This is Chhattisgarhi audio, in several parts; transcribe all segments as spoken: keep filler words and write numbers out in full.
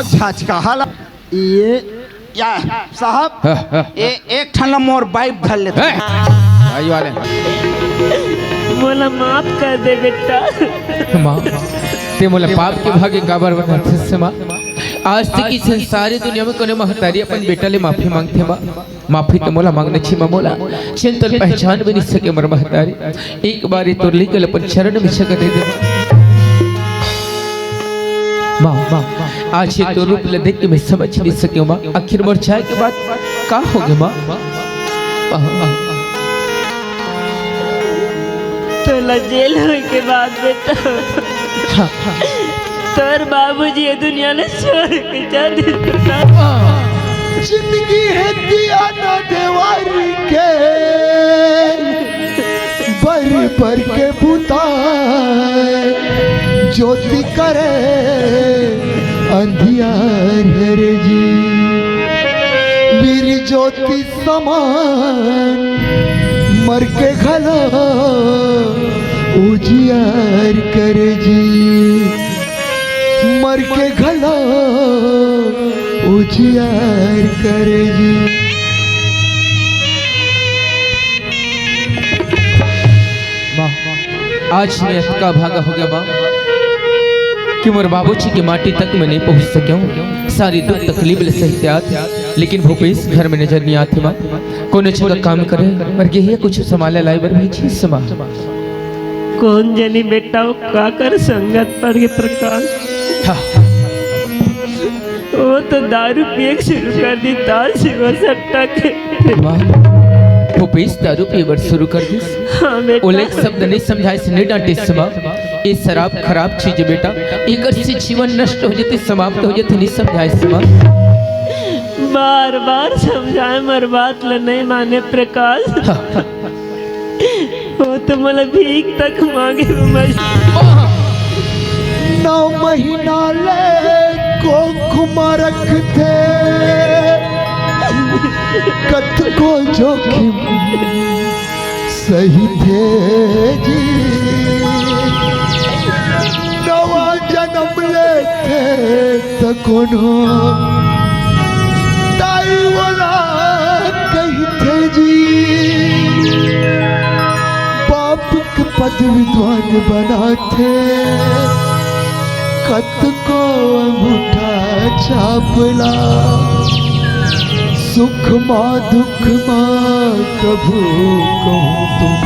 छाछ का हाला। ये या साहब, हाँ, हाँ। ए, एक ठन ला मोर बाइप धर लेते। हैं? भाई वाले। मोला माफ कर दे बेटा। माँ, ते मोला पाप के भागी काबर बनाथस माँ? आज तक इस संसारी दुनिया में कोनो महतारी अपन बेटा ले माफी मांगथे माँ? माफी तो मोला मांगना छी माँ मोला। चल तोला पहचान भी नहीं सके मोर महतारी। एक बार ये तोर लइका ल अपन चरण में जगह दे दे। माँ, माँ, आज ये तोर रूप ल देख के मैं समझ नहीं सके माँ। आखिर मोर जाए के बाद का होगे माँ? माँ, माँ। तोला जेल होए के बाद बेटा, हाँ, हाँ। तोर बाबूजी ये दुनिया ले छोड़ के चल दिस। जिंदगी हे दिया ना देवारी के, बर बर के बुताए, ज्योति करे अंधियार हरे जी। वीर ज्योति समान मर के घलो उजियार करे जी, मर के घलो उजियार करे जी। माँ, आज मैं अतका भागा हो गया माँ कि मोर बाबूजी के माटी तक मैं नहीं पहुँच सके हूँ। सारी दुख तकलीफ ले सहित आत, लेकिन भूपेश घर में नजर नहीं आते माँ। कोनो जगह काम करे बर गे हे, कुछ सामान ला लाए बर भेजिस माँ। कोन जनी बेटा, वो काकर संगत पड़ गे प्रकाश? हाँ। वो तो दारू पिए के शुरू कर दिस, ताश जुआ सट्टा के। माँ, भूपेश दारू पिए बर शुरू कर दिस। हाँ बेटा। ओला एक शब्द नहीं समझाइस, नहीं डांटिस माँ। ये शराब खराब चीज हे बेटा, एकर से जीवन नष्ट हो जाथे, समाप्त हो जाथे, नहीं समझाइस माँ। बार बार समझाए, मोर बात ल नहीं माने प्रकाश। हाँ, हाँ। वो तो मोला भीख तक मांगे, वो मर नौ महीना ले कोख म रखथे, कतको जोखिम सहिथे जी। नवा जन्म लेथे त कोनो दाई वाला कहिथे जी। बाप के पद विद्वान बनाथे, कतको अंगूठा छाप ला। सुख मा दुख मा कभू कहूँ तुम,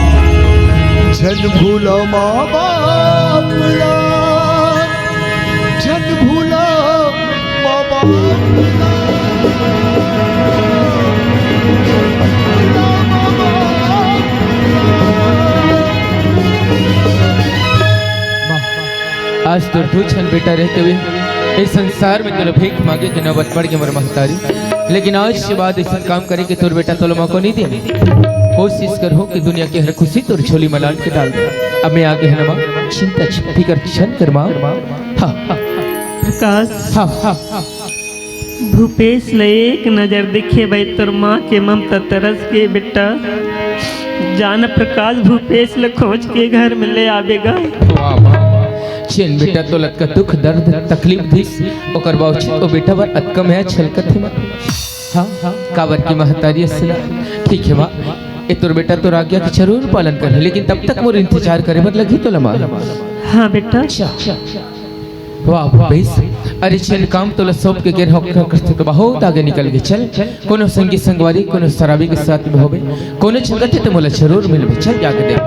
झन भूला माँ बाप ला, झन भूला माँ बाप ला। आज तोर दू झन बेटा रहते हुए इस संसार में तोला भीख मांगे के नौबत पड़ गे मोर महतारी, लेकिन आज के बाद ऐसा काम करे के तोर बेटा तोला मौका नहीं दे। कोशिश करहूँ कि दुनिया के हर खुशी तोर झोली में लान के डाल दे। अब मैं आगे हन माँ, चिंता फिकर झन कर माँ। हाँ, हाँ। प्रकाश। हाँ, हाँ, हाँ। भूपेश ल एक नजर देखे बर तोर माँ के ममता तरस गे बेटा। जा न प्रकाश, भूपेश ल खोज के घर में ले आबे गा। वाह, वाह। जेन बेटा तोला अतका दुख दर्द तकलीफ दिस, ओकर बावजूद ओ बेटा बर अतका मया छलकत हे माँ। हाँ, हाँ, काबर की महतारी अस ना। ठीक हे माँ, ए तोर बेटा तोर आज्ञा के जरूर पालन करही, लेकिन तब तक मोर इंतजार करे बर लगही तोला माँ। हाँ बेटा। अच्छा। वाह भूपेश, अरे जेन काम तोला सौंप के गे रहेंव करथे त बहुत आगे निकल गे। चल, कोनो संगी संगवारी, कोनो शराबी के साथ में होबे, कोनो जगह ते मोला जरूर मिलबे। चल जाके देख।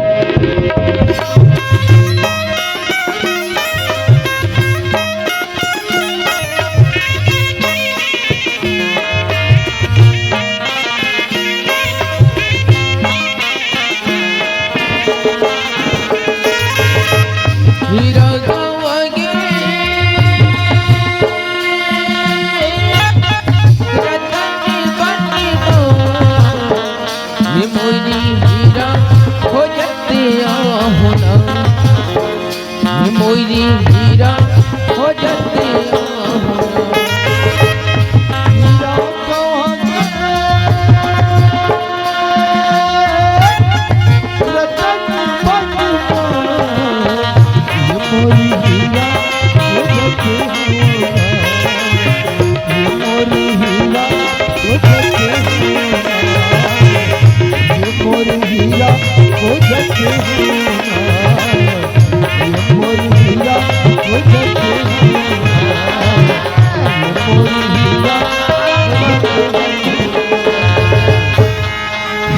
हीरा गंवा गे रतन बन गे, ये मोरी हीरा हो जाते आहो ना, ये मोरी हीरा हो जाते आहो ना। हीरा कहाँ गे? रतन बन गे।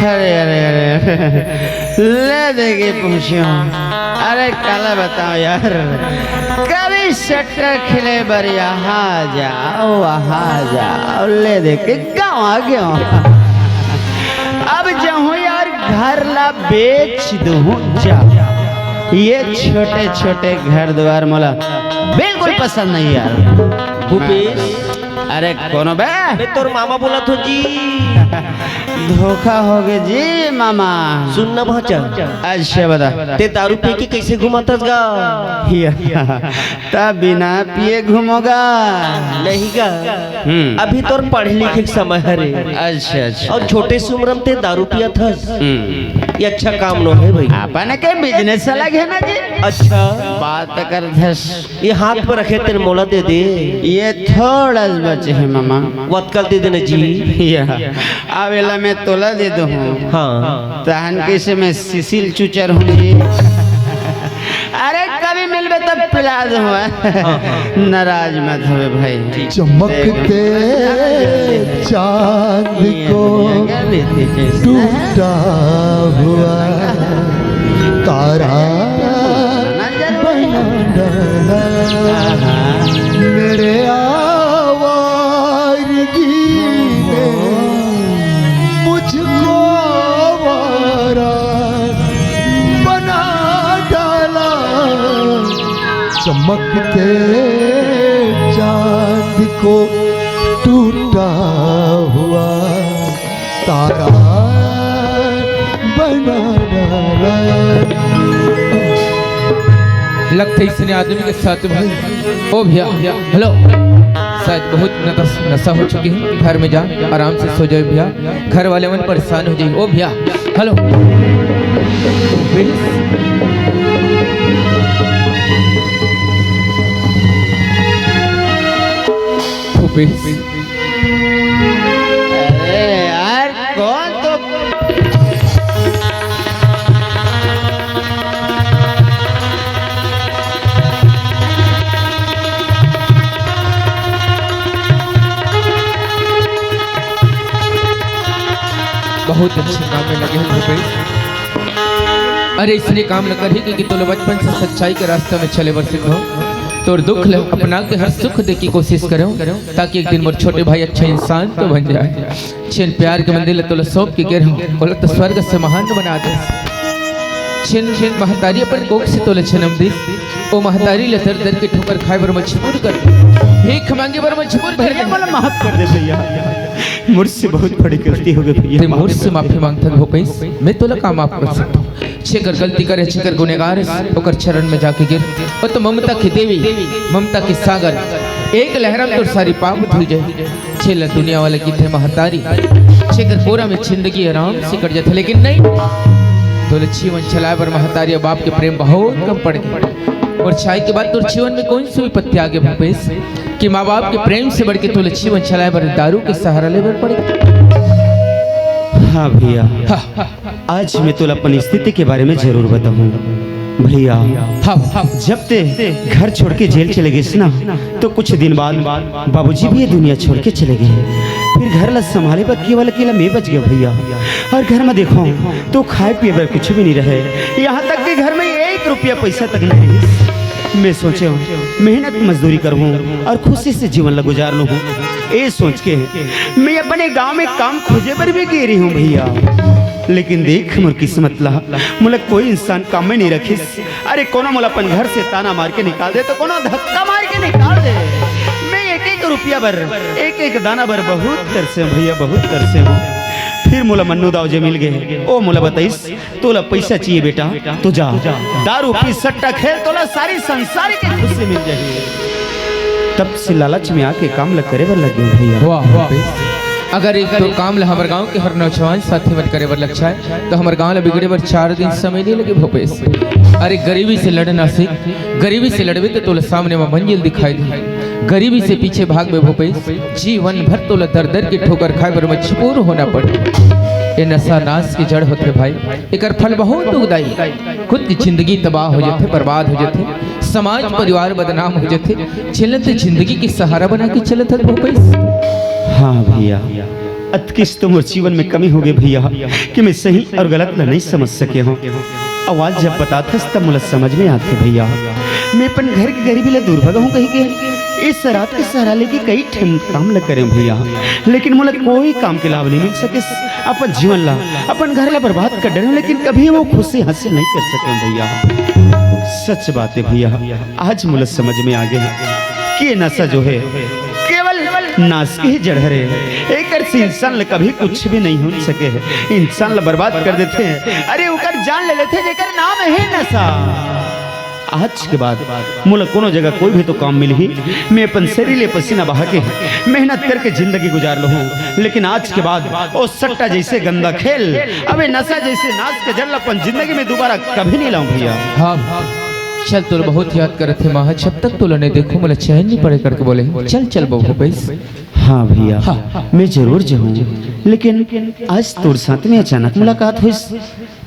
अरे, अरे, अरे, ले देके पहुंचियो। अरे, काला बताओ यार, कभी सट्टा खेले बर यहाँ जाओ, वहाँ जाओ, ले देके गाँव आ गयो। अब जाऊँ यार, घर ला बेच दूँ जा। ये छोटे छोटे घर द्वार मोला बिल्कुल पसंद नहीं यार। भूपेश, अरे कोनो बे? मैं तोर मामा बोलत हो जी। धोखा हो गए जी मामा। सुन ना भांचा। अच्छा बता। ते दारू पी के कैसे घुमातस गा? या, ता बिना पिए घूमोगा? नहीं गा। हम्म। अभी तोर पढ़े लिखे के समय हरे। अच्छा, अच्छा। और छोटे से उम्र में ते दारू पियत हस। हम्म। ये अच्छा काम नो है भाई। अपन के बिजनेस अलग है ना जी। अच्छा। बात कर धस। ये हाथ पर रखे तेरे मोला दे दे। ये थोड़ा सा बचे है मामा। वतकल दे देना जी। या, आवेला मैं तोला दे दो हूँ। हाँ। तहन कैसे मैं सिसिल चुचर हूँ जी। अरे कभी मिलबे तब पिला दो हूँ। हाँ, हाँ। नाराज मत होवे भाई। चमकते चांद को टूटा हुआ तारा बना डाला। मेरे आवारगी ने मुझको आवारा बना डाला। चमकते चांद को टूटा हुआ तारा बना डाला। लगते इसने आदमी के साथ भाई। ओ भैया, हेलो। शायद बहुत नस-, नशा हो चुकी है। घर में जा, आराम से सो जाओ भैया। घर वाले मन परेशान हो जाएंगे। ओ भैया, हेलो। भूपेश। भूपेश। अरे यार, कौन तो बहुत अच्छे काम में लगे हैं भूपेश। अरे इसने काम न करही कि, कि तोला बचपन से सच्चाई के रास्ता में चले बर सिखो। तोर दुख ले अपना के हर सुख दे की कोशिश करो, ताकि एक दिन मोर छोटे भाई अच्छा इंसान तो बन जाए। छेन प्यार के मंदिर ल तोला सौंप के गे रहूं, ओला तो स्वर्ग से महान बना दे। छेन, छेन महतारी अपन कोख से तोला जनम दे, ओ महतारी ल दर दर के ठोकर खाए बर मजबूर कर दे, भीख मांगे बर मजबूर कर दे। भैया, मोला माफ कर दे भैया, मुझसे बहुत बड़ी गलती हो गई भैया, ते माफ कर दे। मुझसे माफी मांगथस भूपेश, मैं तोला का माफ कर सकता हूँ? छेकर गलती करे, छेकर गुनेगार, ओकर चरण में जाके गिर। ओ तो ममता के देवी, ममता के सागर, एक लहरा में तोर सारी पाप धुल जाए। छेला दुनिया वाले की थे महतारी, छेकर कोरा में जिंदगी आराम से कट जाथे, लेकिन नहीं, तोले जीवन चलाए बर महतारी और बाप के प्रेम बहुत कम पड़ गए। और चाय के बाद तोर जीवन में कौन सी विपत्ति आ गई भूपेश, कि माँ बाप के प्रेम से बढ़ के तोले जीवन चलाए बर दारू के सहारा ले बर पड़ गए? हाँ भैया, हाँ। आज मैं तोला अपन स्थिति के बारे में जरूर बताऊं। भैया, हाँ, हाँ। जब ते घर छोड़ के जेल चले गए ना, तो कुछ दिन बाद बाबूजी भी ये दुनिया छोड़ के चले गए। फिर घर ला संभाले बर केवल अकेला मैं बच गया भैया। और घर में देखो तो खाए पिए बर कुछ भी नहीं रहे, यहाँ तक कि घर में एक रुपया पैसा तक नहीं रही। मैं सोचे हूँ मेहनत मजदूरी करूँ और खुशी से जीवन ला गुजार लूँ। ये सोच के मैं अपने गांव में काम खोजे बर भी गे रही हूँ भैया, लेकिन देख मोर किस्मत ला, मोला कोई इंसान काम में नहीं रखिस। अरे कोनो मोला अपन घर से ताना मार के निकाल दे, तो कोनो धक्का मार के निकाल दे। मैं एक एक रुपया बर, एक एक दाना बर बहुत तरसे हूँ भैया, बहुत तरसे हूँ। फिर मोला मन्नू दाऊ जी मिल गए, ओ मोला बताइस, तोला पैसा चाहिए बेटा, तो जा, दारू पी, सट्टा खेल, तोला सारी संसार के खुशी मिल जाही। तब से लालच में आके काम ल करे बर लग गए भैया। वाह, वाह। अगर एक तो काम ल हमर गांव के हर नौजवान साथी मन करे बर लग जाए, तो हमर गांव ल बिगड़े बर चार दिन समय नहीं लगे भूपेश। अरे गरीबी से लड़ना सीख, गरीबी से लड़बे तो तोला सामने में मंजिल दिखाई दे। गरीबी से पीछे भागबे भूपेश, जीवन भर तोला दर दर के ठोकर खाए बर मजबूर होना पड़े। ये नशा नाश की जड़ होथे भाई। एकर फल बहुत दुखदाई हे। खुद की जिंदगी तबाह हो जाथे, बर्बाद हो जाथे, समाज परिवार बदनाम हो जाथे। चलत जिंदगी के सहारा बना के चलत हस भूपेश। हाँ भैया, अतकिस तो मोर जीवन में कमी होगे भैया, कि मैं सही और गलत ला नहीं समझ सके हूँ। अउ आज जब बतात हस, तब मोला समझ में आथे भैया। मैं अपन घर के गरीबी ला दूर भगाहूँ कहिके ए शराब के सहारा लेके कई ठन काम ला करेंव भैया, लेकिन मोला कोई काम के लाभ नहीं मिल सके। अपन जीवन ला, अपन घर ला बर्बाद कर डरेंव, लेकिन कभी वो खुशी हासिल नहीं कर सकेंव भैया। सच बात हे भैया, आज मोला समझ में आ गे कि ये नशा जो हे, केवल नाश के ही जड़ हरे। एकर से इंसान ला कभी कुछ भी नहीं हो सके हे। इंसान ला बर्बाद कर देथे। अरे, ओकर जान ले लेथे, जेकर नाम हे नशा। आज के बाद मोला कोनो जगह कोई भी तो काम मिलही, मैं अपन शरीर ले पसीना बहा के मेहनत करके जिंदगी गुजार लूँ, लेकिन आज के बाद ओ सट्टा जैसे गंदा खेल, अबे नशा जैसे नाश के जड़ ला अपन जिंदगी में दोबारा कभी नहीं लाऊं भैया। हाँ, चल, तोला बहुत याद करत हे माँ, जब तक तोला नहीं देखूं, मोला चैन नहीं पड़े करके बोले। चल, चल बहू भूपेश। हाँ भैया, हाँ। मैं जरूर जाहूँ, लेकिन आज तोर साथ में अचानक मुलाकात होइस,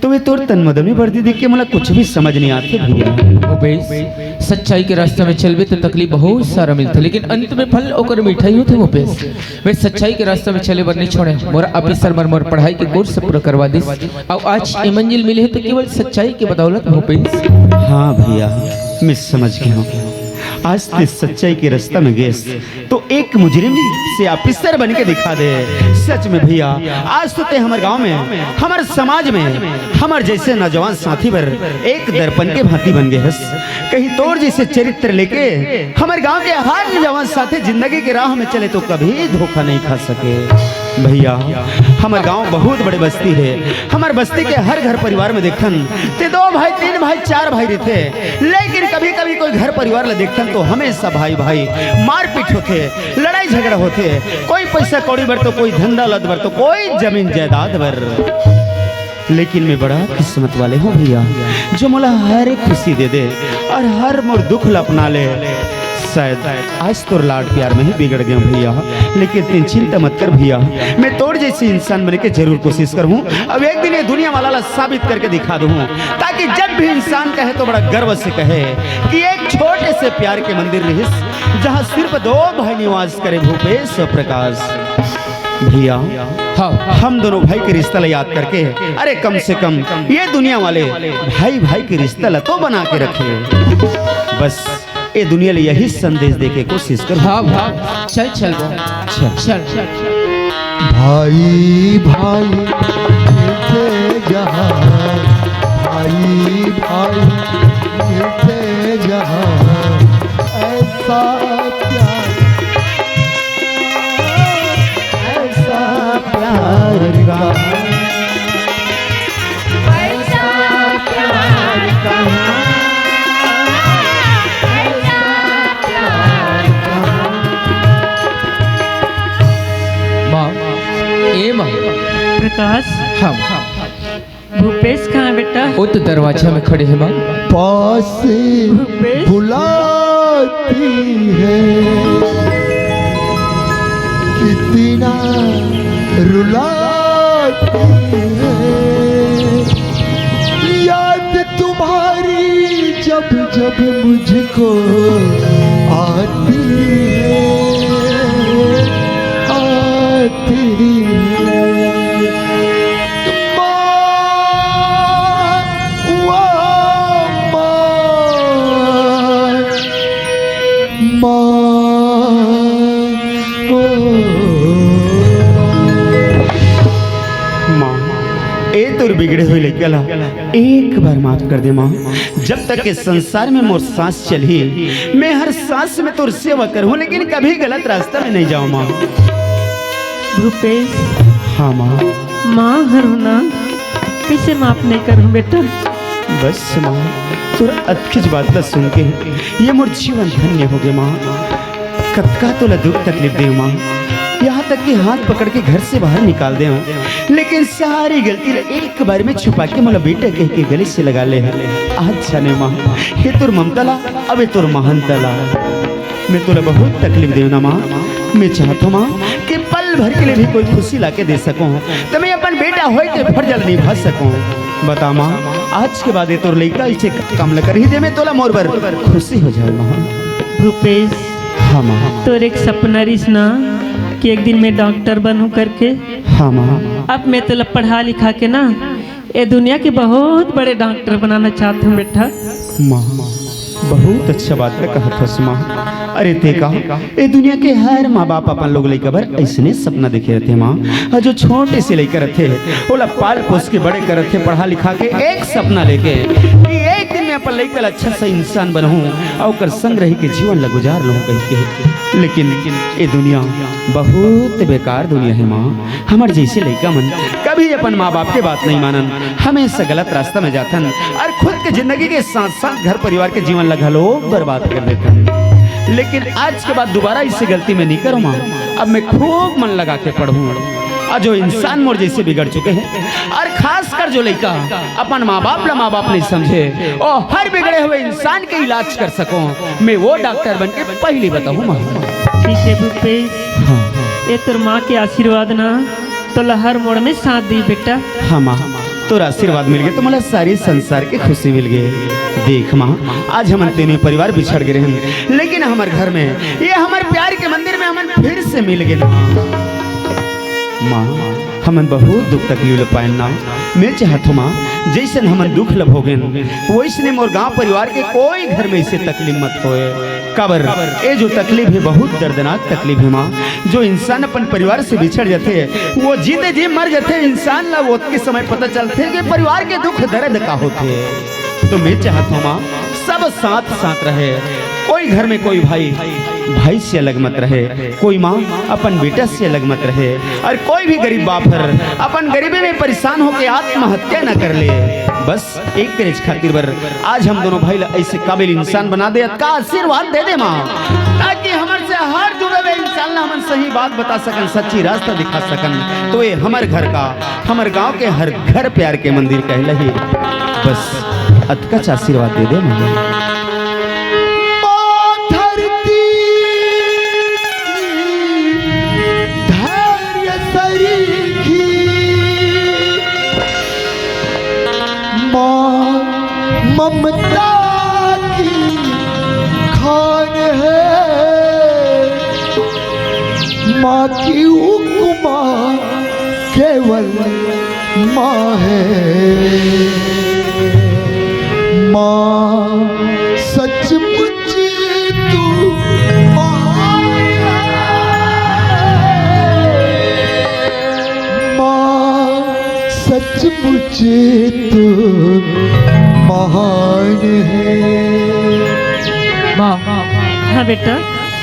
तो मैं तोर तन मदन में वर्दी देख के मोला कुछ भी समझ नहीं आथे भैया। भूपेश, सच्चाई के रास्ता में चलबे तो तकलीफ बहुत सारा मिलथे, लेकिन अंत में फल ओकर मीठा ही होथे भूपेश। मैं सच्चाई के रास्ता में चले बर नहीं छोड़े। मोर ऑफिसर मन मोर पढ़ाई के कोर्स पूरा करवा दिस। अउ आज ये मंजिल मिले हे तो केवल सच्चाई के बदौलत भूपेश। हाँ भैया, मैं समझ गया हूँ। आज ते सच्चाई के रास्ता में गेस तो एक मुजरिम से ऑफिसर बन के दिखा दे। सच में भैया, आज तो ते हमर गांव में, हमर समाज में, हमर जैसे नौजवान साथी बर एक दर्पण के भांति बन गे हस। कहीं तोर जैसे चरित्र लेके हमर गांव के हर जवान साथे जिंदगी के राह में चले तो कभी धोखा नहीं खा सके। भैया, हमर गांव बहुत बड़े बस्ती हे। हमर बस्ती के हर घर परिवार में देखथन ते दो भाई, तीन भाई, चार भाई रहिथे, लेकिन कभी-कभी कोई घर परिवार ला देखथन तो हमेशा भाई-भाई मारपीट होथे, लड़ाई झगड़ा होथे, कोई पैसा कौड़ी बर तो कोई धन दौलत बर तो कोई जमीन जायदाद बर। लेकिन मैं बड़ा किस्मत वाले हूँ भैया, जो मोला हर एक खुशी दे दे और हर मोर दुख ला अपना ले। शायद आज तोर लाड प्यार में ही बिगड़ गया हूँ भैया, लेकिन तें चिंता मत कर भैया, मैं तोर जैसे इंसान बने के जरूर कोशिश करूँ। अब एक दिन ये दुनिया वाला ला साबित करके दिखा दूँ, ताकि जब भी इंसान कहे तो बड़ा गर्व से कहे कि एक छोटे से प्यार के मंदिर रहिस, जहाँ सिर्फ दो भाई निवास करे, भूपेश और प्रकाश। भैया, हाँ। हम दोनों भाई के रिश्ता ला याद करके, अरे, कम से कम ये दुनिया वाले भाई भाई के रिश्ता ला तो बना के रखे। बस ये दुनिया ला यही संदेश दे के कोशिश करो। हाँ, हाँ, चल, चल, चल। चल। भाई भाई मिलते जहाँ, भाई भाई मिलते जहाँ, ऐसा प्यार, ऐसा प्यार का, ऐसा प्यार कहाँ, ऐसा प्यार कहाँ। माँ, ए माँ। प्रकाश। हाँ। भूपेश कहाँ बेटा? वो तो दरवाजा में खड़े हैं माँ। पास भूपेश। बुलाती है, कितना रुलाती है। याद तुम्हारी जब जब मुझको आती है, आती है। माँ, ओ माँ, माँ, ओ। माँ, ए तोर बिगड़े हुए लइका ला एक बार माफ कर दे माँ। जब तक के संसार में मोर सांस चलही, मैं हर सांस में तोर सेवा करहूँ, लेकिन कभी गलत रास्ता में नहीं जाऊँ माँ। भूपेश। हाँ माँ। माँ हरहुना, कैसे माफ नहीं करूँ बेटा? बस माँ, तोर अतकिच बात ला सुन के ये मोर जीवन धन्य हो गए माँ। कतका तोला दुख तकलीफ दे माँ, यहाँ तक कि हाथ पकड़ के घर से बाहर निकाल दे हूँ, लेकिन सारी गलती ला एक बार में छुपा के मोला बेटा कह के गले से लगा ले है। आज जाने माँ, हे तोर ममता ला, अबे तोर महानता ला। मैं तोला बहुत तकलीफ देव ना माँ। मैं चाहत हूँ माँ कि पल घर के लिए भी कोई खुशी ला के दे सकूं, त मैं अपन बेटा होय के फर्ज ला निभा सकूं। बता माँ, आज के बाद ये तोर लइका इसे काम ल करही, जे में तोला मोर बर खुशी हो जाए माँ। भूपेश, हाँ माँ। तोर एक सपना रिस ना कि एक दिन मैं डॉक्टर बनूं करके। हाँ माँ। अब मैं तोला पढ़ा लिखा के ना ये दुनिया के बहुत बड़े डॉक्टर बनाना चाहत हूँ बेटा। माँ, बहुत अच्छा बात ल कहत हस माँ। अरे ते का, ये दुनिया के हर माँ बाप अपन लोग लइका बर अइसने सपना देखे रथे माँ। अउ जो छोटे से लइका रथे, ओला पाल पोस के बड़े करत हे, पढ़ा लिखा के एक सपना लेके कि एक दिन मैं अपन लइका ला अच्छा सा इंसान बनहूँ अउ ओकर संग रहि के जीवन ला गुजार लहूँ कहिके। लेकिन ये दुनिया बहुत बेकार दुनिया हे माँ। हमर जइसे लइका मन कभी अपन माँ बाप के बात नहीं मानन, हमेशा गलत रास्ता में जाथन अउ खुद के जिंदगी के साथ साथ घर परिवार के जीवन ला घलो बर्बाद कर देथन। लेकिन आज के बाद दोबारा इसे गलती मैं नहीं करूँ माँ। अब मैं खूब मन लगा के पढ़हूँ। अउ जो इंसान मोर जइसे बिगड़ चुके हे अउ खासकर जो लइका अपन माँ बाप ला माँ बाप नहीं समझे, ओ हर बिगड़े हुए इंसान के इलाज कर सकूं, मैं वो डॉक्टर बन के पहली बताऊं माँ। ठीक हे भूपेश, हाँ। ये तोर माँ के आशीर्वाद ना तोला हर मोड़ में साथ दी बेटा। हाँ माँ, तोर आशीर्वाद मिल गे त मोला सारे संसार के खुशी मिल गे। देख माँ, आज हमन तीनों परिवार बिछड़ गे रहेन, लेकिन हमर घर में, ये हमर प्यार के मंदिर में हमन फिर से मिल गे। माँ, हमन बहुत दुख तकलीफ ल पाएन ना। मैं चाहत हूँ माँ, जइसन हमन दुख ल भोगेन, वइसने मोर गांव परिवार के कोई घर में इसे तकलीफ मत होए। काबर, ये जो तकलीफ हे, बहुत दर्दनाक तकलीफ हे माँ। जो इंसान अपन परिवार से बिछड़ जाथे, वो जीते जी मर जाथे। इंसान ला वो के समय पता चलथे कि परिवार के दुख दर्द का होथे। तो मैं चाहत हूँ माँ, सब साथ साथ रहे। कोई घर में कोई भाई भाई से अलग मत रहे, कोई माँ अपन बेटा से अलग मत रहे, अउ कोई भी गरीब बाप हर अपन गरीबी में परेशान होके आत्महत्या न कर ले। बस एक करेज खातिर बर आज हम दोनों भाई ला ऐसे काबिल इंसान बना दे, अतका आशीर्वाद दे दे माँ, ताकि हमर से हर जुड़े हुए इंसान ला हमन सही बात बता सकन, सच्ची रास्ता दिखा सकन। तो ये हमर घर का, हमर गांव के हर घर प्यार के मंदिर कहलही। बस अतकच आशीर्वाद दे दे माँ। माँ धरती धैर्य सरीखी, माँ ममता की खान है, माँ की उपमा केवल माँ है। माँ सचमुच तू महान है। माँ सचमुच तू महान है। माँ, हाँ बेटा।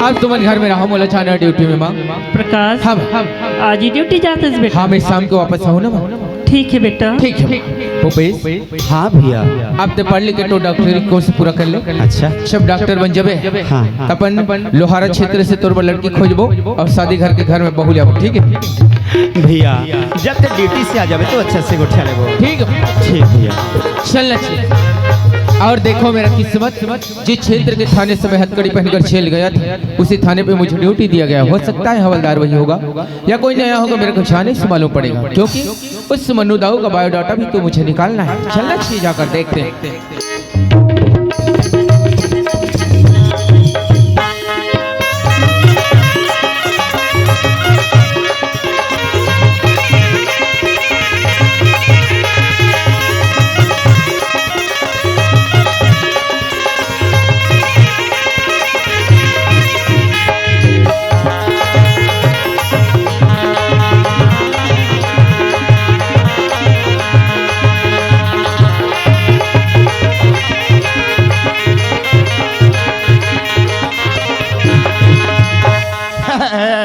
अब तुमन घर में रहो, मोला जाना ड्यूटी में माँ। प्रकाश, हाँ माँ। आज ही ड्यूटी जात हस बेटा? हाँ, मैं शाम को वापस आऊँ ना माँ। ठीक है बेटा। ठीक है। भूपेश, हाँ भैया। अब ते पढ़ लिख के तो डॉक्टरी कोर्स पूरा कर ले। अच्छा। जब डॉक्टर बन जाबे, हाँ। त अपन लोहारा क्षेत्र से तोर बर लड़की खोजबो अउ शादी घर के घर में बहू लाबो, ठीक है? भैया, जब ते ड्यूटी से आ जाबे तो अच्छा से गोठिया लेबो। ठीक है। ठीक भैया। चल ना, चल। अउ देखो मेरा किस्मत, जिस क्षेत्र के थाने से मैं हथकड़ी पहनकर जेल गया था, उसी थाने पे मुझे ड्यूटी दिया गया। हो सकता है हवलदार वही होगा या कोई नया होगा, मेरे को जाने से मालूम पड़ेगा, क्योंकि उस मन्नू दाऊ का बायोडाटा भी तो मुझे निकालना है। चलना चाहिए, जाकर देखते हैं।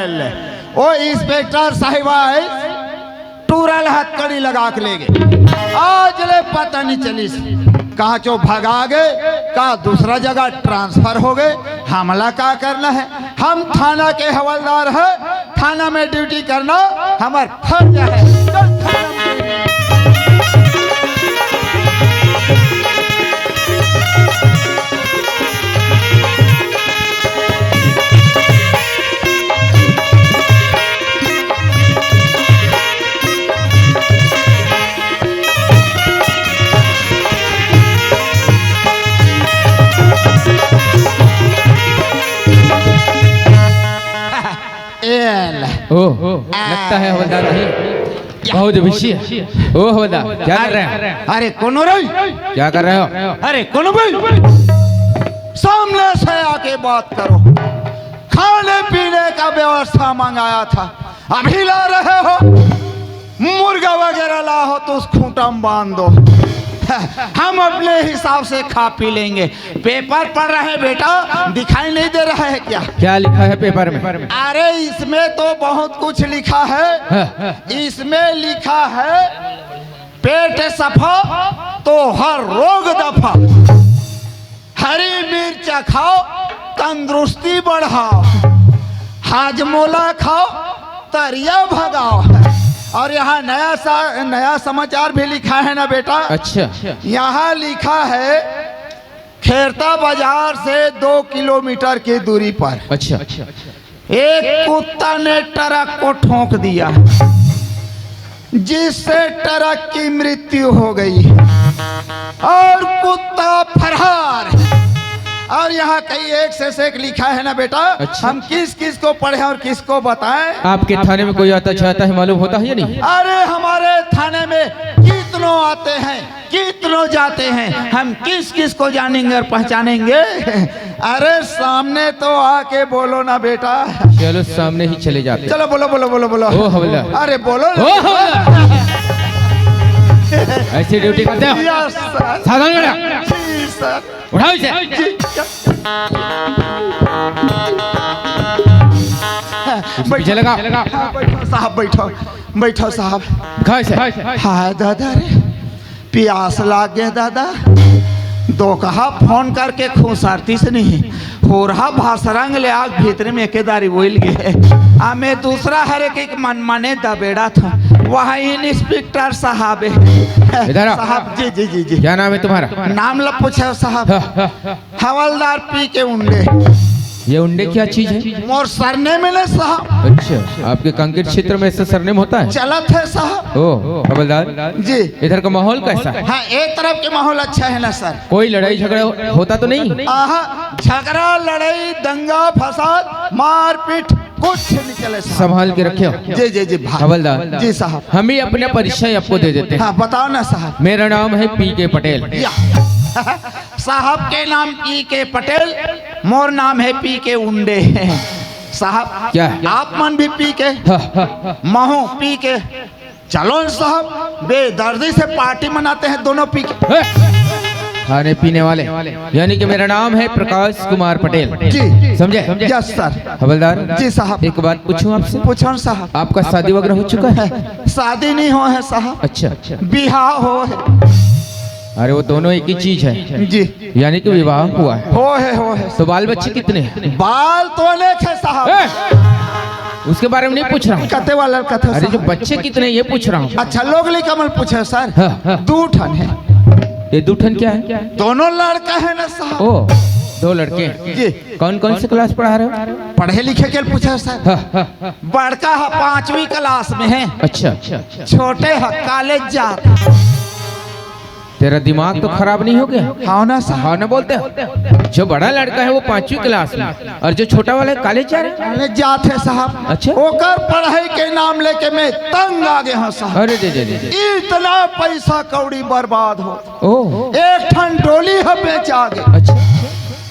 ले, ओ इंस्पेक्टर साहिब आए, टूरा ल हथकड़ी लगा के ले गे। आज ले पता नहीं चलिस, कहाँ चो भगा गे, का दूसरा जगह ट्रांसफर हो गे। हमला का करना है? हम थाना के हवलदार है, थाना में ड्यूटी करना हमर फर्ज है। चल थाना में। है हवलदार नहीं, बहुत बेसी है। ओ हवलदार, क्या कर रहे हैं? अरे कोनो रही। क्या कर रहे हो? अरे कोनो भाई, सामने से आके बात करो। खाने पीने का व्यवस्था मंगाया था, अभी ला रहे हो? मुर्गा वगैरह ला हो तो उस खूंटा में बांध दो। हम अपने हिसाब से खा पी लेंगे। पेपर पढ़ रहे हैं बेटा, दिखाई नहीं दे रहा है क्या? क्या लिखा है पेपर में? अरे इसमें तो बहुत कुछ लिखा है। हाँ। इसमें लिखा है पेट सफा तो हर रोग दफा। हरी मिर्च खाओ, तंदुरुस्ती बढ़ाओ। हाजमोला खाओ, तरिया भगाओ। और यहाँ नया सा, नया समाचार भी लिखा है ना बेटा। अच्छा। यहाँ लिखा है खेरता बाजार से दो किलोमीटर की दूरी पर अच्छा। एक कुत्ता ने ट्रक को ठोंक दिया, जिससे ट्रक की मृत्यु हो गई और कुत्ता फरार। और यहाँ कई एक से एक लिखा है ना बेटा। अच्छा। हम किस किस को पढ़े और किसको बताएं? आपके थाने में कोई आता जाता है, मालूम होता है या नहीं? अरे हमारे थाने में कितनों आते हैं, कितनों जाते हैं, हम किस किस को जानेंगे और पहचानेंगे? अरे सामने तो आके बोलो ना बेटा। चलो सामने ही चले जाते हैं। चलो बोलो, बोलो, बोलो, बोलो। ओ हवलदार। अरे बोलो ना। ओ हवलदार। ऐसी ड्यूटी करते हो? Yes sir. सावधान बेटा। जी सर। उठाओ इसे। जी। बैठो। पीछे लगा। हाँ, बैठो साहब, बैठो, बैठो साहब। खा इसे। हाय दादा रे, प्यास लाग गे दादा। दोकहा फोन करके खुसारतिस नहीं, होरहा भासरंग ले आग भीतरे में एके दारी बोइल गे। आ मैं दूसरा हरे के मन माने दबेड़ा था, वहाँ इंस्पेक्टर साहब है। इधर आ। साहब जी, जी, जी, जी। क्या नाम है तुम्हारा? नाम ला पूछो साहब। हाँ, हाँ। हवलदार पी के उंडे। ये उंडे क्या चीज है? मोर सरनेम है ना साहब। अच्छा, आपके कांकेर क्षेत्र में ऐसा सरनेम होता है? चलत है साहब। ओ हवलदार जी। इधर का माहौल कैसा है? हाँ, एक तरफ के माहौल अच्छा है ना सर। कोई लड़ाई झगड़ा होता तो नहीं? आहा, झगड़ा, लड़ाई, दंगा फसाद, मारपीट कुछ नहीं चले साहब। संभाल के रखे हो। जी जी जी। हवलदार जी साहब। हम ही अपना परिचय आपको दे देते हैं। हाँ, बताओ ना साहब। मेरा नाम है पी के पटेल। या। साहब के नाम पी के पटेल, मोर नाम है पी के उंडे। साहब, क्या है? आप मन भी पी के, हाँ, हाँ, हाँ। महू पी के। चलो न साहब, बेदर्दी से पार्टी मनाते हैं दोनों पी के। हे! खाने पीने वाले, यानी कि मेरा नाम है प्रकाश कुमार पटेल। जी। समझे? Yes sir. हवलदार, जी साहब। एक बात पूछूं आपसे? पूछो न साहब। आपका शादी वगैरह हो चुका है? शादी नहीं हो है साहब। अच्छा। बिहाव हो है। अरे, वो दोनों एक ही चीज है। जी। यानी कि विवाह हुआ है। हो है, हो है। तो बाल बच्चे कितने हैं? बाल तो अनेक है साहब। ए! उसके बारे में नहीं पूछ रहा हूँ। कते वाला कथे अरे, जो साहब? बच्चे कितने हैं, ये पूछ रहा हूँ। अच्छा, लोग लइका मन पूछे सर। हाँ, हाँ। दू ठन है। ये दू ठन क्या है? दोनों लड़का है ना साहब। ओ, दो लड़के हैं। जी। कौन कौन से क्लास पढ़ा रहे हो? पढ़े लिखे के पूछे सर। हाँ, हाँ। बड़का है पांचवी क्लास में है। अच्छा। छोटे है कॉलेज जात। तेरा दिमाग तो खराब नहीं हो गया? हाँ ना साहब। हाँ ना बोलते हो? जो बड़ा लड़का है वो पांचवी क्लास में और जो छोटा वाला है कॉलेज जा रहा है? कॉलेज जात है साहब। अच्छा। ओकर पढ़ाई के नाम लेके मैं तंग आ गया हूँ साहब। अरे दे, दे, दे, दे। इतना पैसा कौड़ी बर्बाद हो। ओह। एक ठन डोली है बेचा गे। अच्छा।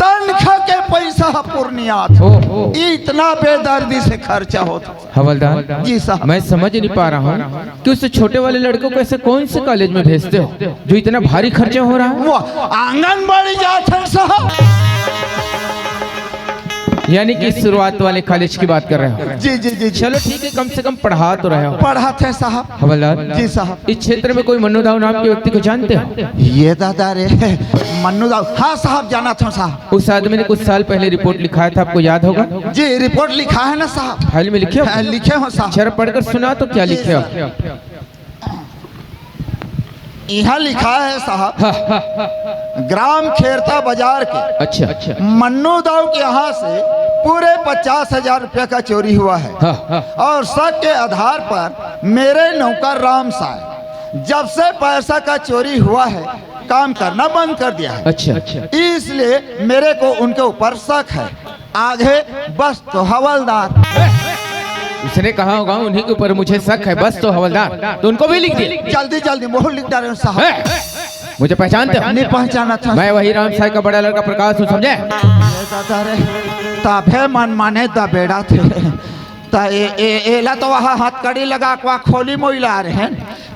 तनखा के पैसा है पुरनियात। ओह। इतना बेदर्दी से खर्चा होता। हवलदार, जी साहब। मैं समझ नहीं पा रहा हूँ कि उस छोटे वाले लड़कों को ऐसे कौन से कॉलेज में भेजते हो जो इतना भारी खर्चा हो रहा है? वो आंगनबाड़ी जात है साहब। यानी कि शुरुआत वाले कॉलेज की बात कर रहे हो? जी, जी, जी, जी। चलो ठीक है, कम से कम पढ़ा तो रहे हो। पढ़ाते हैं साहब। हवलदार, जी साहब। इस क्षेत्र में कोई मन्नू दाऊ नाम के व्यक्ति को जानते हो? ये दादा रे, मन्नू दाऊ। हाँ साहब, जाना था साहब। उस आदमी ने कुछ साल पहले रिपोर्ट लिखाया था, आपको याद होगा? जी, रिपोर्ट लिखा है ना साहब? फाइल में लिखे हो? हाँ, लिखे हो साहब। जरा पढ़कर सुना तो, क्या जी लिखे हो? साहब। यहाँ लिखा है साहब, हाँ, हाँ, हाँ। ग्राम खेरता बाजार के अच्छा, अच्छा, अच्छा। मन्नू दाऊ के यहाँ से पूरे पचास हजार रुपया का चोरी हुआ है। हाँ, हाँ। और शक के आधार पर मेरे नौकर राम साय जब से पैसा का चोरी हुआ है, काम करना बंद कर दिया है। अच्छा। इसलिए मेरे को उनके ऊपर शक है। आगे बस तो हवलदार। उसने कहा होगा उन्हीं के ऊपर मुझे शक है, बस तो हवलदार, तो उनको भी लिख दिए। जल्दी जल्दी मोहर लिख डारे हो साहब। हैं? मुझे पहचानते हो? नहीं पहचाना था। मैं वही राम साई का बड़ा लड़का प्रकाश हूँ, समझे? ये दादा रे, तभे मन माने दबेड़ा थे। त ए, ए, एला तो वहाँ हथकड़ी लगा के वहाँ खोली मोइला रहे हैं।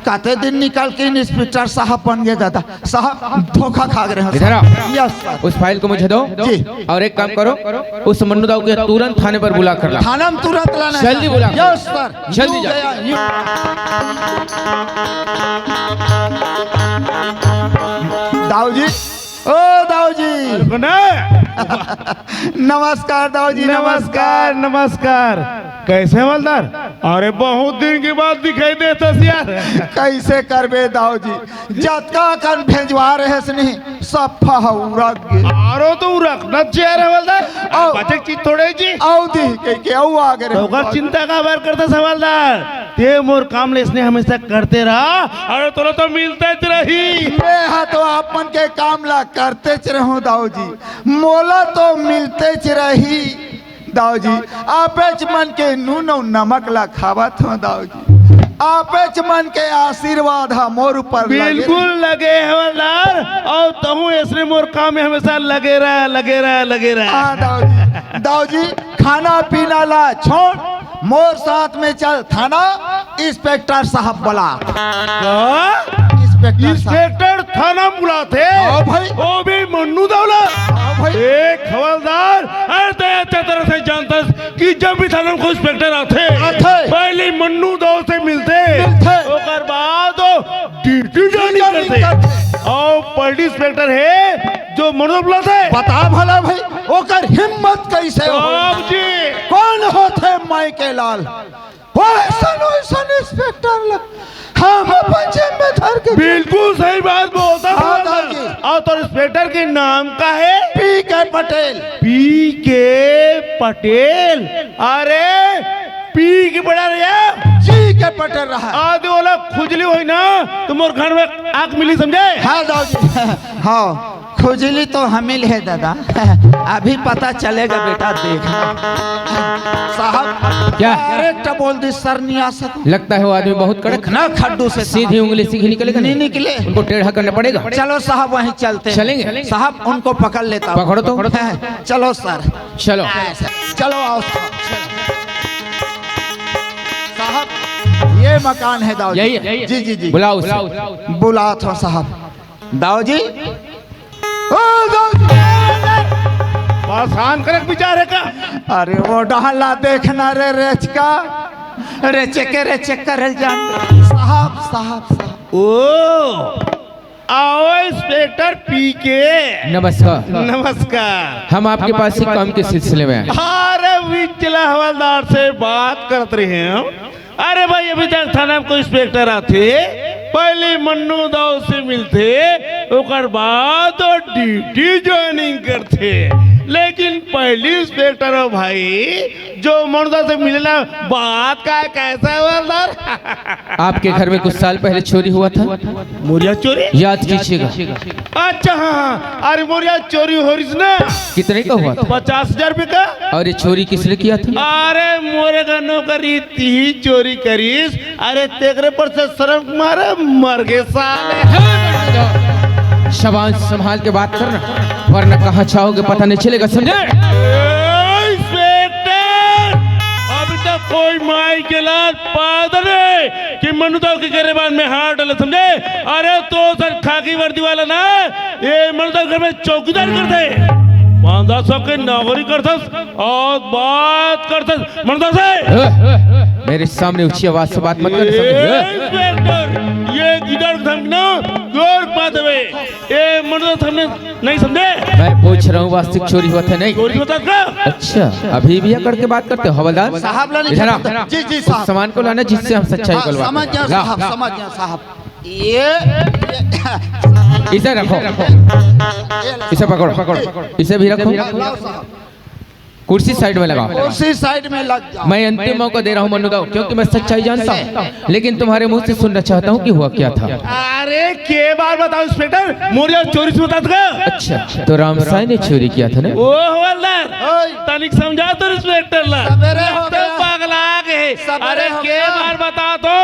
कते दिन निकल के इंस्पेक्टर साहब बन गए दादा। साहब धोखा खा गए हैं इधर आओ। साहब। Yes sir. उस फाइल को मुझे दो। जी। और एक काम करो, उस मन्नू दाऊ के तुरंत थाने पर बुला कर लाओ। थाना में तुरंत लाना है जल्दी सर। बुला। Yes sir. जल्दी यू जाओ। गया, यू। दाऊ जी, ओ दाऊ जी। नमस्कार दाऊ जी, नमस्कार, नमस्कार। कैसे हवलदार? अरे बहुत दिन के बाद दिखाई देत हस यार। कैसे करबे दाऊ जी, जतका कन भेजवा रहे सनी सब फहौरा गे। आरो तो रखना चाहिए रे हवलदार। अउ बचे चीज थोड़े जी। अउ दी के के अउ आ गए रे। तो ओकर चिंता काबर करते हवलदार? ते मोर काम ले इसने हमेशा करते रहा। अरे तोला तो मिलते च रही। मैं हा तो अपन के काम ला करते च रहूं दाऊ जी, मोला तो मिलते च रही। दाऊ जी, आपेच मन के नून अउ नमक ला खावत हो दाऊ जी। आपेच मन के आशीर्वाद हा मोर ऊपर लगे। बिल्कुल लगे हवलदार, अउ तहूँ ऐसने मोर काम में हमेशा लगे रह, लगे रह, लगे रह। हाँ दाऊ जी, दाऊ जी, खाना पीना ला छोड़, मोर साथ में चल थाना, इंस्पेक्टर साहब बुला। का? इंस्पेक्टर साहब। इंस्पेक्टर थाना बुलाथे? हाँ भाई। ओ भी मन्नू दाऊ ला। हाँ भाई। एक हवलदार, अरे ते अच्छा तरह से जानतस कि जब भी थाना में कोई इंस्पेक्टर आथे, आथे। पहले मन्नू दाऊ से मिलथे। मिलथे। ओकर बाद वो ड्यूटी ज्वाइनिंग करथे। करथे। अउ पलटी इंस्पेक्टर हे जो मन्नू दाऊ ला बुलाथे। बता भला भाई, ओकर हिम्मत कैसे हो? बाप जी। कौन होथे माई के लाल? वैसन, वैसन इंस्पेक्टर ला हम अपन जेब में धर के। बिल्कुल सही बात बोलत हस। हाँ, दाऊ जी। अउ तोर इंस्पेक्टर के नाम का हे? पी के पटेल। पी के पटेल? अरे, पी के पटेल रहा? जी के पटेल रहा। आदि वाला खुजली होही ना, तो मोर घर में आग मिली, समझे? हाँ, दाऊ जी। हाँ। खुजली तो हमें ले दादा। अभी पता चलेगा बेटा, देख। साहब, क्या? डायरेक्ट बोल दी सर, नहीं आ सकूं। लगता है वो आदमी बहुत कड़क। इतना खड्डू से सीधी साहब उंगली सीधी निकलेगा नहीं नहीं। निकले। उनको टेढ़ा करना पड़ेगा। चलो साहब, वहीं चलते हैं। चलेंगे। साहब, उनको पकड़ लेता हूँ। पकड़ो तो। चलो सर। चलो। चलो आओ साहब। साहब, ये मकान है दाऊ जी। यही है। जी, जी, जी। बुलाओ उसे। बुलात हो साहब। दाऊ जी। ओ दाऊ जी। पासान करक विचार है का? अरे वो डहला देखना रे रेचका। रेचके, रेचके रे जान। साहब, साहब, साहब। ओ, आओ इंस्पेक्टर पी के। नमस्कार। नमस्कार। हम आपके पास ही काम के सिलसिले में आए। अरे विचला हवलदार से बात करत रहे हैं। अरे भाई, अभी तक थाना में कोई इंस्पेक्टर आथे, पहले मन्नू दाऊ से मिलथे, ओकर बाद वो ड्यूटी ज्वाइनिंग करथे। लेकिन पहली इंस्पेक्टर हो भाई, जो मन्नू दाऊ से मिलेला, बात का कैसा है हवलदार? आपके घर में कुछ साल पहले चोरी हुआ था। मोरिया चोरी? याद कीजिएगा। अच्छा, हाँ, हाँ। अरे, मोर यहाँ चोरी हो रहिस ना। कितने का हुआ था? पचास हजार रुपये का। और ये चोरी किसने किया था? अरे, मोरे का नौकरी तीही चोरी करिस। अरे, तेकरे पर से शर्म मारे मर गए साले। शाबाश, संभाल के बात करना, वरना कहाँ जाओगे पता नहीं चलेगा, समझे? ए, इंस्पेक्टर, अभी तक कोई माई के लाल पादर नहीं कि मन्नू दाऊ के गरेबान में हाथ डाले, समझे? अरे, तो सर खाकी वर्दी वाला ना, ये मन्नू दाऊ घर में चौकीदार करथे। बांदा सब के नौकरी करथस और बात करथस मन्नू दाऊ से। ए, मेरे सामने ऊंची आवाज से बात मत कर, समझे? ए, इंस्पेक्टर, ये गिदड़ धमकी ना जोर पा देवे। ए, मन्नू दाऊ सामने नहीं समझे? मैं पूछ रहा हूँ, वास्तविक चोरी हुआ था नहीं? चोरी होता था? अच्छा, अभी भी अकड़ के बात करते हो हवलदार? साहब ला नहीं इधर आ। जी, जी, साहब। उस सामान को लाना जिससे हम सच्चाई हाँ, को समझ गया ला। साहब, समझ गया साहब। ये, ये इसे रखो, ये लो। इसे पकड़ो, पकड़ो, इसे भी रखो। लाओ साहब। कुर्सी साइड में लगाओ। कुर्सी साइड में लग जाओ। मैं अंतिम मौका दे रहा हूँ मन्नू दाऊ, क्योंकि मैं सच्चाई जानता हूँ, लेकिन तुम्हारे मुंह से सुनना चाहता हूँ कि हुआ क्या था। अरे, के बार बताओ इंस्पेक्टर, मोर यहाँ चोरी से बता था। अच्छा, तो रामसाई ने चोरी किया था ना? ओ हवलदार, ओए। तनिक समझा तो इंस्पेक्टर ला। सवेरे हो तो गया। पगला गए। अरे के बार बता तो,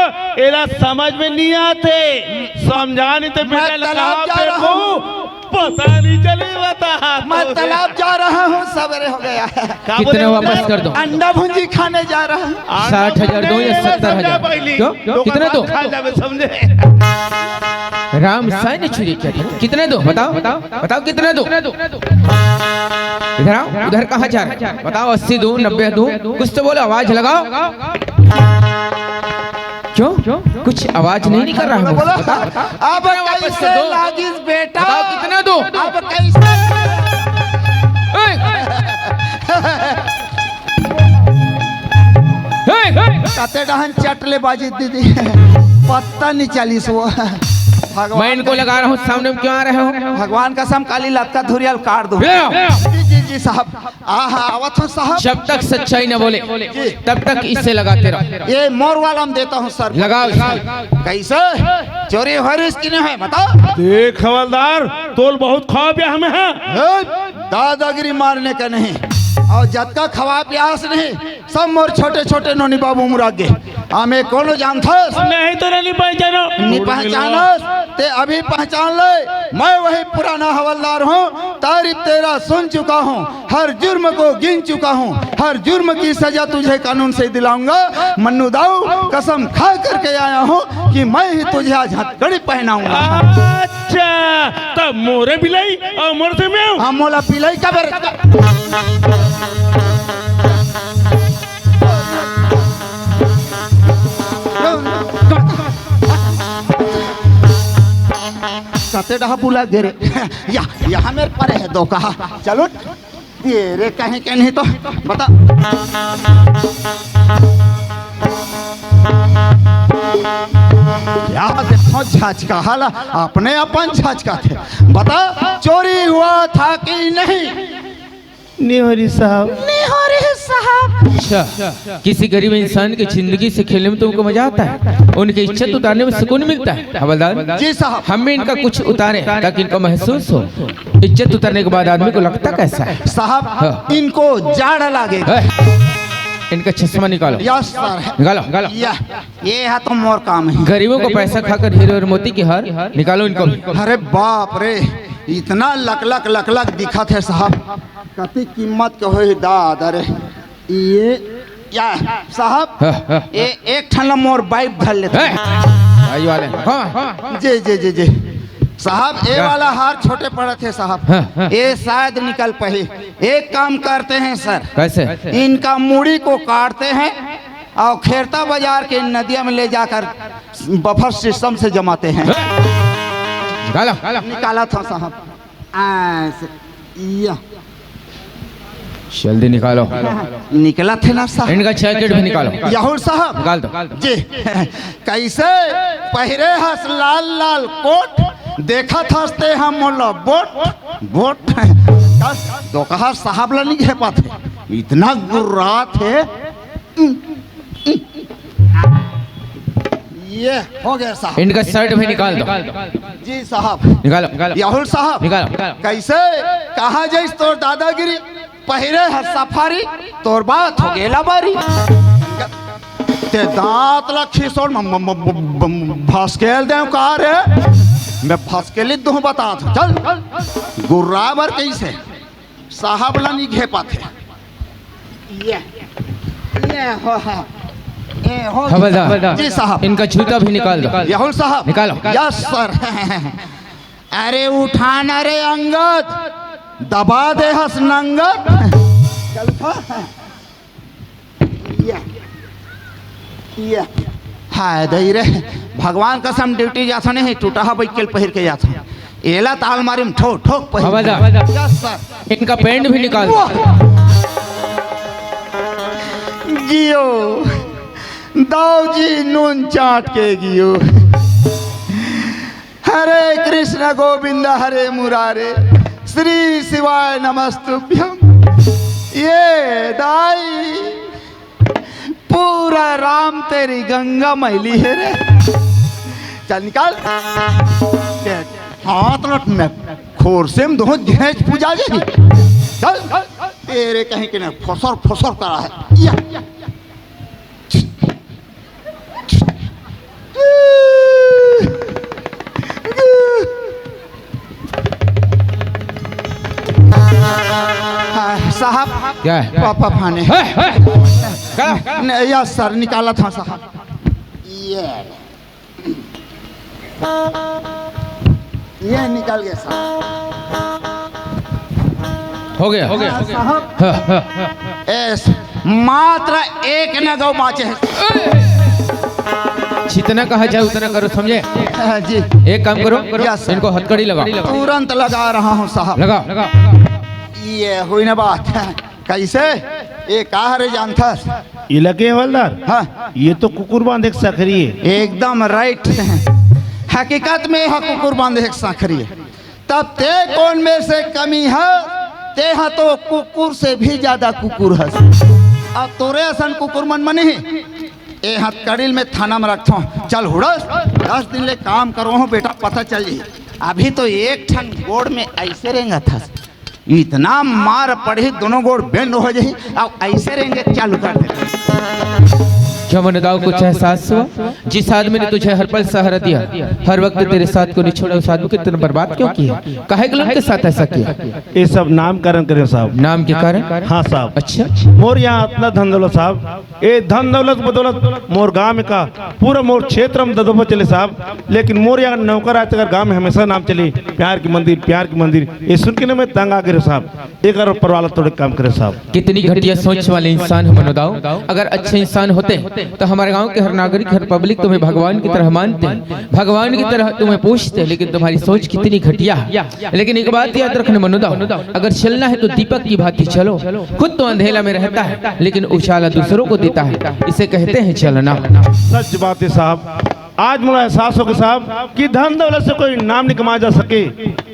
एला समझ में नहीं आते। समझा नहीं तो बेटा, तालाब जा रहा हूँ। पता नहीं चले, बता। मैं तालाब जा रहा हूँ, सवेरे हो गया। कितने वापस कर दो? अंडा भुंजी खाने जा रहा हूँ। साठ हजार दो या सत्तर हजार? क्यों? कितने दो? खा जावे, समझे? राम साय ने चोरी किया था। कितने दो? बताओ, बताओ, बताओ, कितने दो? इधर आओ, उधर कहाँ जा रहे हैं? बताओ, अस्सी दो, नब्बे दो, कुछ तो बोलो, आवाज लगाओ। क्यों? कुछ आवाज नहीं निकल रहा है? बोलो। बताओ, बताओ। अब कैसे लागिस बेटा? बताओ, कितने दो? अब कैसे? ए! ए! कते डहन चट ले बाजी दीदी, पता नहीं चलिस वो। भगवान मैं इनको लगा रहा हूँ, सामने में क्यों आ रहे हो? भगवान कसम, काली लत्ता धुरियल काट दूँ। जी, जी, जी साहब। हाँ, हाँ, आवत हूँ साहब। जब तक सच्चाई न बोले, जी। तब तक इसे लगाते रहो। ये मोर वाला में देता हूँ सर। लगाओ इसको। कैसे? चोरी हो रही इसकी नहीं है, बताओ। देख हवलदार, तोल बहुत खवाब है हमें, हाँ? ए, दादागिरी मारने का नहीं। और जतका खवाब प्यास नहीं, सब मोर छोटे छोटे नोनी बाबू मुरागे। हमें कोनो जानथस? नहीं तो नहीं पहचानो। नहीं पहचानस? ते अभी पहचान ले, मैं वही पुराना हवलदार हूँ। तारीफ तेरा सुन चुका हूँ, हर जुर्म को गिन चुका हूँ, हर जुर्म की सजा तुझे कानून से दिलाऊंगा। मन्नू दाऊ, कसम खा करके आया हूँ कि मैं ही तुझे आज हथकड़ी पहनाऊंगा। अच्छा, तब मोरे बिलाई और मोर से मैं। हम मोला बिलाई का बेर। कते डहा बुला गे रे। या, यहाँ मेरे परे है दो कहा। चलो, ये रे कहीं के नहीं तो बता। क्या देखो झचका हाला, अपने अपन झचका थे। बता, चोरी हुआ था कि नहीं? नहीं हो रही साहब। नहीं हो रही साहब। अच्छा, किसी गरीब इंसान की जिंदगी से खेलने में तुमको मजा आता है, उनकी इज्जत उतारने में सुकून मिलता है। हवलदार जी साहब। हम भी इनका कुछ उतारे ताकि इनको महसूस हो। इज्जत उतारने के बाद आदमी को लगता कैसा है? साहब, हाँ। इनको जाड़ लागे। है। इनका चश्मा निकालो। Yes sir. निकालो। यह, ये है तो मोर काम है। गरीबों को पैसा खाकर हीरे और मोती की हार निकालो इनको भी। अरे बाप रे, इतना लकलक लकलक दिखत है साहब। कति कीमत के होही दादा रे। ये क्या साहब? हाँ, हाँ। ए, एक ठन ला मोर बाइप धर लेते हैं। भाई वाले। हाँ, हाँ। जी, जी, जी, जी। साहब, ये वाला हार छोटे पड़त हे साहब। हाँ, हाँ। ये शायद निकल पाही। एक काम करते हैं सर। कैसे? इनका मुड़ी को काटते हैं और खेरता बाजार के नदिया में ले जाकर बफर सिस्टम से जमाते हैं। निकालो। निकाला था साहब। ऐसे। या। जल्दी निकालो। निकला थे ना साहब। इनका जैकेट भी निकालो। याहुल साहब। निकाल दो। जी। कैसे पहिरे हस लाल लाल कोट, देखत हस ते हम मोला बोट, बोट। बस, तो कहा साहब ला नहीं घेपात हे। इतना गुर्रात हे। ये हो गया साहब। इनका शर्ट भी निकाल दो। जी साहब। निकालो। याहुल साहब। निकालो। कैसे? कहाँ जाइस तोर दादागिरी? पहिरे हस सफारी, तोर बात हो गेला बारी। ते दांत ला खिसोड़ म-, म-, म-, म-, म-, भसकेल देव का रे? मैं भसकेली दूं बता, चल। गुर्रा बर कैसे? साहब ला नहीं घेपात हे। ये, ये हो, हो। ए, हो। हवलदार, जी साहब। इनका जूता भी निकाल दो। याहुल साहब। निकालो। Yes sir. अरे उठा ना रे अंगद, दबा दे हस नंगत। चल उठा। या, या। हाय दई रे, भगवान कसम ड्यूटी जाथो नहीं, टूटा हा बइकल पहिर के जाथो। एला त आलमारी में ठोक ठोक पहिर। हवलदार। Yes sir. इनका पैंट भी निकाल दो। वाह। गियो, दाऊ जी नून चाट के गियो। हरे कृष्ण गोविंद हरे मुरारे, श्री शिवाय नमस्तुभ्यम। ये दाई, पूरा राम तेरी गंगा मैली है रे। चल निकाल। हाथ लट में खोर से हम दोनों घेंच पूजा गई। चल, तेरे कहीं के ना फसर फसर करा है। या। हाँ, साहब। क्या है? पापा फाने। है, है। क्या? नहीं, या सर निकाला था साहब। ये। ये निकल गया साहब। हो गया, हो गया, हो गया। साहब। हाँ, हाँ। एस, मात्र एक न गौ बाँचे हे। जितना कहा जाए उतना करो, समझे? हाँ, जी। एक काम करो, Yes, sir. इनको हथकड़ी लगाओ। तुरंत लगा रहा हूँ साहब। लगाओ। ये हुई ना बात। कैसे? ये का हरे जानथस? इलाके हवलदार, हाँ। ये तो कुकुर बांधे के सखरी है। एकदम राइट। हकीकत में यह कुकुर बांधे के सखरी है। तब ते कौन में से कमी है? ते हा तो कुकुर से भी ज्यादा कुकुर हस। अब तोरे असन कुकुर मन मन ही ए हथकड़ील में थाना में रखथो। चल हुड़स, दस दिन ले काम करो हो बेटा, पता चल जी। अभी तो एक ठन गोड़ में ऐसे रेंगत हस, इतना मार पड़ही, दोनों गोड़ बेंड हो जाही, अब ऐसे रेंगे चालू कर दे। क्या मनुदाव कुछ एहसास हुआ? जिस आदमी ने तुझे हर पल सहारा दिया, हर वक्त तेरे साथ को नहीं छोड़ा, उस आदमी को इतना बर्बाद क्यों किया? काहे के लोग के साथ ऐसा किया? ये सब नामकरण करे साहब। नाम के कारण? हाँ साहब। अच्छा। मोर यहाँ इतना धन दौलत साहब, ये धन दौलत बदौलत मोर गांव में का पूरा मोर क्षेत्र में ददोबा चले साहब, लेकिन मोर यहाँ नौकर आज तक गांव में हमेशा नाम चले, प्यार की मंदिर, प्यार की मंदिर। ये सुन के ना मैं तंग आ गए साहब, एक और परवाला तोड़े काम करे साहब। कितनी घटिया सोच वाले इंसान हो मनुदाव। अगर अच्छे इंसान होते तो हमारे गांव के हर नागरिक, हर पब्लिक तुम्हें भगवान की तरह मानते, भगवान की तरह तुम्हें पूछते, लेकिन तुम्हारी सोच कितनी घटिया है। लेकिन एक बात याद रखना मनुदाव, अगर चलना है तो दीपक की भांति चलो। खुद तो अंधेला में रहता है, लेकिन उजाला दूसरों को देता है, इसे कहते हैं चलना। सच बात है साहब, आज मोला एहसास हो गया साहब कि धन दौलत से कोई नाम नहीं कमाया जा सके,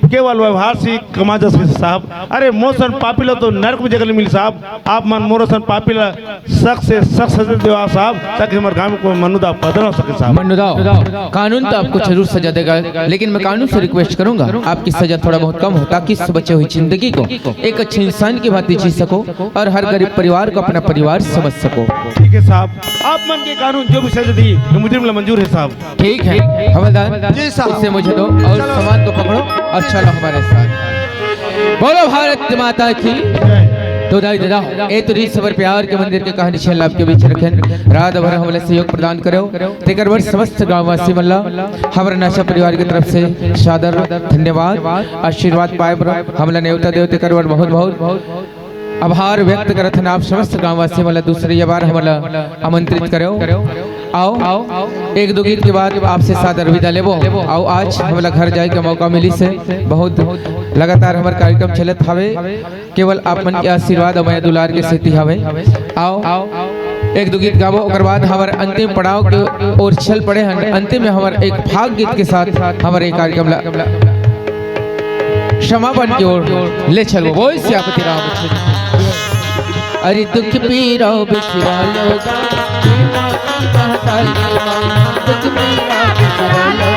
केवल व्यवहार से ही कमाया जा सके साहब। अरे मोर सन पापी ला तो नरक में जगह नहीं मिली साहब। आप मन मोर सन पापी ला सख्त से सख्त सजा देवा साहब, ताकि हमारे गांव में कोई मनुदाव पैदा ना हो सके साहब। मनुदाव, कानून तो आपको जरूर सजा देगा, लेकिन मैं कानून से रिक्वेस्ट करूंगा, आपकी सजा थोड़ा बहुत कम हो, ताकि इस बचे हुई जिंदगी को एक अच्छे इंसान की भांति जी सको और हर गरीब परिवार को अपना परिवार समझ सको। ठीक है साहब, आप मन के कानून जो भी सजा दी, ये मुजरिम ला मंजूर है साहब। ठीक है हवलदार, जी साहब। इसे मुझे दो और सामान को पकड़ो और चलो हमारे साथ। बोलो भारत माता की। तो दाई ददा, ए तो रीत सबर प्यार के मंदिर के कहानी छेल आपके बीच रखेन। रात भर हमला सहयोग प्रदान करो, तेकर बर समस्त गांववासी मन ला हमर नाचा परिवार की तरफ से सादर धन्यवाद, आशीर्वाद पाए बर हमला नेवता देव, तेकर बर बहुत बहुत आभार व्यक्त करत हन। आप समस्त गांववासी मन ला दूसरी बार हमला आमंत्रित करो। आओ, एक दो गीत के बाद आपसे सादर विदा लेबो। आओ, आज हमला घर जाए के मौका मिलिस हे, बहुत लगातार हमर कार्यक्रम चलत हवे। केवल आप मन के आशीर्वाद अउ मया दुलार के सेती हवे। आओ, एक दो गीत गाबो, ओकर बाद हमर अंतिम पड़ाव के ओर चल पड़े हन। अंतिम में हमर एक फाग गीत के साथ हमर एक कार्यक्रम ला समापन की ओर ले चलबो। बोल सियापति रामचंद्र। अरे दुख पीरा बिसरा लो, दुख पीरा बिसरा लो,